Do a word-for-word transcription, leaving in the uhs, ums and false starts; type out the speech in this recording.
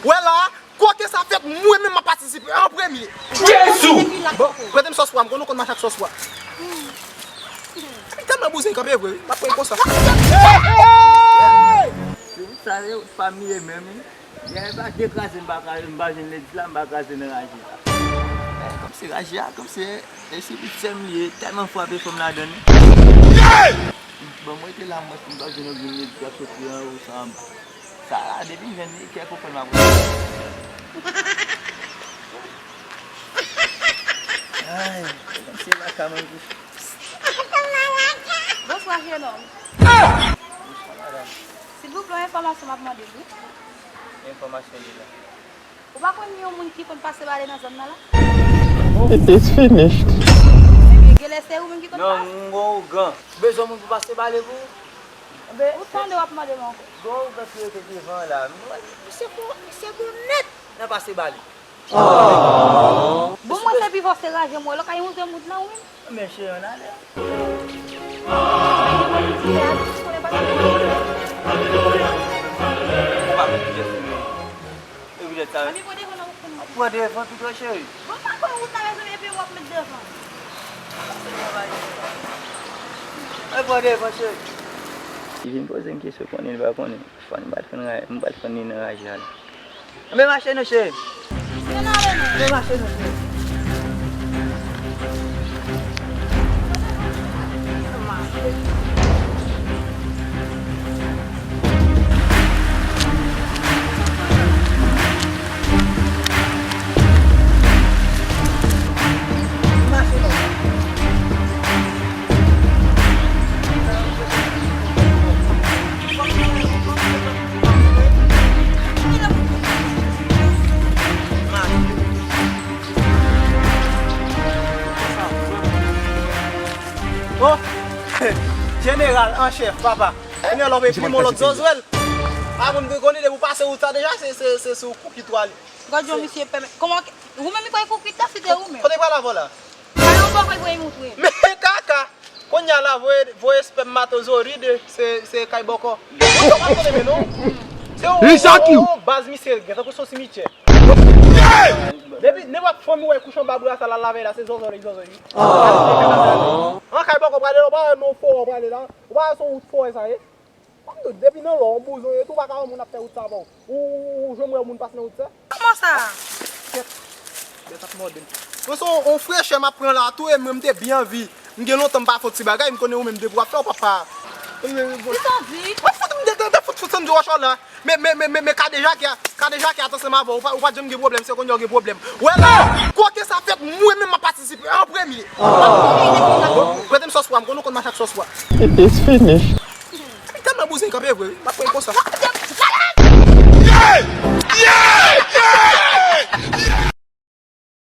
Wè la, kote sa fèt, mwen menm m ap patisipe an premye. Jezi! Bon, prete m sòs pwa, m konn ou konn mache ak sòs pwa. M tèlman bouzen kanpe vre, wi, m ap pran l konsa. Se wout sa, se wout pa m li ye menm, wi. Yè, e pa dekraze m pa kraze, m pa jwenn ledis la, m pa kraze nan raje a. Kòmsi raje a, kòmsi e, e si pitit sè m li ye, tèlman frape fò m ladan l. Bon, mwen te la, mwen, m pa jwenn okenn ledis k ap soti anwo sa anba. Sa la, depi m jwenn li, kè konprann m ap rete. Ay, se kòmsi e pa ka mwen ki. Bonswa, jenòm. Bonswa, madanm. Silvouplè, yon enfòmasyon m ap mande l, wi. Enfòmasyon li la. Ou pa konn yon moun ki konn pase bale nan zòn nan la? It is finished. Ebyen, genlè se ou menm ki konn pase. Non, m gon ougan. Ou bezwen moun pou pase bale pou ou? Ou tande w ap mande m ankò. Gon ougan ki rete devan la. Misye fò, misye bon nèt nan pase bale. Bon, mwen se pi fò se raje m wè lò kay yon zè moud lan wi. Men cheri, ann ale. Ou pa konn ki jès li ye. E poutèt sa. Ann pran devan nan wout pou nou. Pran devan pito cheri. Bon, pa pran wout la mezanmi epi w ap met devan. Ann pran devan cheri. Li vin poze m kesyon konnen li pa konnen. Fò m pral fann ray, m pral fann li nan raje a la. Ann mache non cheri. Ann mache non cheri. Oh, jeneral an chèf, papa. Kounye a la w pe plim yon lòt zòzwèl. A moun te konnen depi w pase wout sa deja, se, se, se sou koukit w ale. Gad yon misye pèmèt. Kòman, ou menm li pa koukit la, si te ou menm. Kote w pral avè w la? Kay anba kay voye moutre. Men kaka! Kounye a la, voye, voye spèm matozorid, se, se kay bòkò. Ou pa konnen men non. Se yon, yon, yon baz misye gen, tankou se yon simityè. Depi nenpòt fanmi w wè kouche anba brasa la, l al lave la, se zòzò li zòzò wi. An kay bòkò w prale la, ou pa wè nan fowè w prale la. Ou pa wè se yon wout fowè sa ye. Depi nan lò, yon bouzon ye tou, ou pa ka wè moun ap fè wout sa avè w. Ou, ou, ou janm wè moun pase nan wout sa? Kòman sa? Kèt. Bèt ap mòde m. Mwen se yon, yon frechè m ap pran la tou, e mwen m te byen anvi. M gen lontan m pa fè yon ti bagay, m konnen ou menm depi w ap fè, w papa. Ki sa w di? W ap fout m de, de, de fout, fout sann di wòch la. Men, men, men, men, men kadejake a, kadejake a, atann ansanm avè w, ou pa, ou pa janm gen pwoblèm, se kounye a w gen pwoblèm. Wè la, kote sa fèt, mwen menm m ap patisipe an premye. Prete m sòs pwa, m konn ou konn mache ak sòs pwa. It is finished. M tèlman bouzen kanpe vre wi, m ap pran konsa.